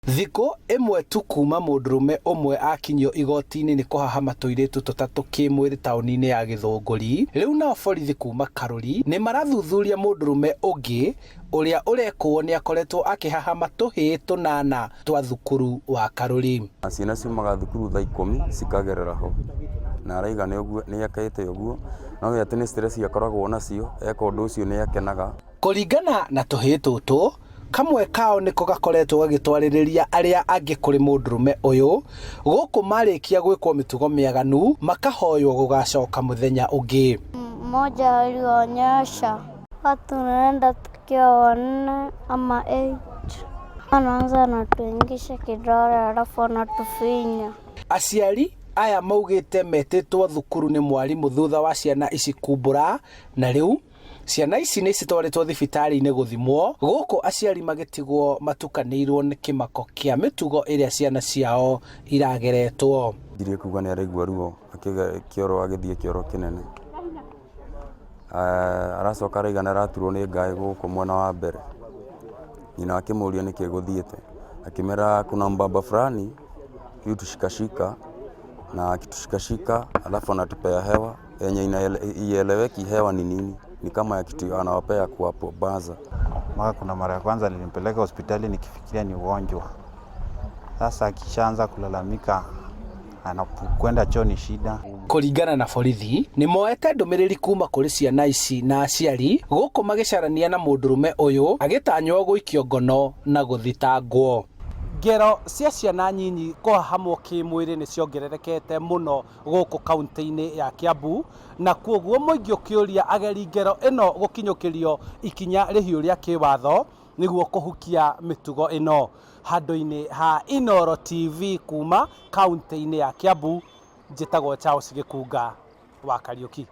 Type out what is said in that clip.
Thikũ ĩmwe tu kuma mũndũrũme ũmwe akinyio igoti-inĩ nĩ kũhahama tũirĩtu tũtatũ kĩmwĩrĩ taũni-inĩ ya Gĩthũngũri, rĩu nao borithi kuma Karũri nĩ marathuthuria mũndũrũme ũngĩ ũrĩa ũrekũo nĩ akoretwo akĩhahama tũhĩĩ tũnana twa thukuru wa Karũri. Ciana ciumaga thukuru thaa ikũmi cikagerera ho, na araiga nĩ ekĩte ũguo, no we atĩ nĩ stress akoragwo nacio, eka ũndũ ũcio nĩ akenaga. Kũringana na tũhĩĩ tũtũ, kamwe kao nĩko gakoretwo gagĩtwarĩrĩria arĩa angĩ kũrĩ mũndũrũme ũyũ, gũkũ marĩkia gwĩkwo mĩtugo mĩaganu makahoywo gũgacoka mũthenya ũngĩ. Mmoja alionyesha watu tunaenda tukiwa wanne ama 8. Anaanza anatuingisha kidole alafu anatufinya. Aciari aya maugĩte metĩtwo thukuru nĩ mwarimũ thutha wa ciana ici kumbũra, na rĩu ciana ici nĩ citwarĩtwo thibitarĩ-inĩ gũthimwo, gũkũ aciari magĩtigwo matukanĩirwo nĩ kĩmako kĩa mĩtugo ĩrĩa ciana ciao irageretwo. Njirie kuga nĩ araigua ruo kĩoro agĩthiĩ kĩoro kĩnene. Aracoka araiga nĩ araturwo nĩ ngaĩ gũkũ mwena wa mbere. Nyina akĩmũria nĩkĩ gũthiĩte, akĩmera kuna mbaba fulani yutushikashika na akitushikashika alafu anatupea hewa yenye ieleweki hewa ni nini, ni kama ya kitu anawapea kuwapumbaza. Mara kuna mara ya kwanza nilimpeleka hospitali nikifikiria ni ugonjwa. Sasa akishaanza kulalamika anapokwenda choo ni shida. Kũringana na borithi nĩ moete ndũmĩrĩri kuma kũrĩ ciana ici na aciari gũkũ magĩcarania na mũndũrũme ũyũ agĩtanywo gũikio ngono na gũthitangwo. Ngero cia ciana nyinyi kũhahamwo kĩmwĩrĩ nĩ ciongererekete mũno gũkũ kaunti-inĩ ya Kiambu, na kuoguo mũingĩ ũkĩũria ageri ngero ĩno gũkinyũkĩrio ikinya rĩhiũ rĩa kĩwatho nĩguo kũhukia mĩtugo ĩno. Handũ-inĩ ha Inooro TV kuma kaunti-inĩ ya Kiambu, njĩtagwo Charles Gĩkunga wa Kariũki.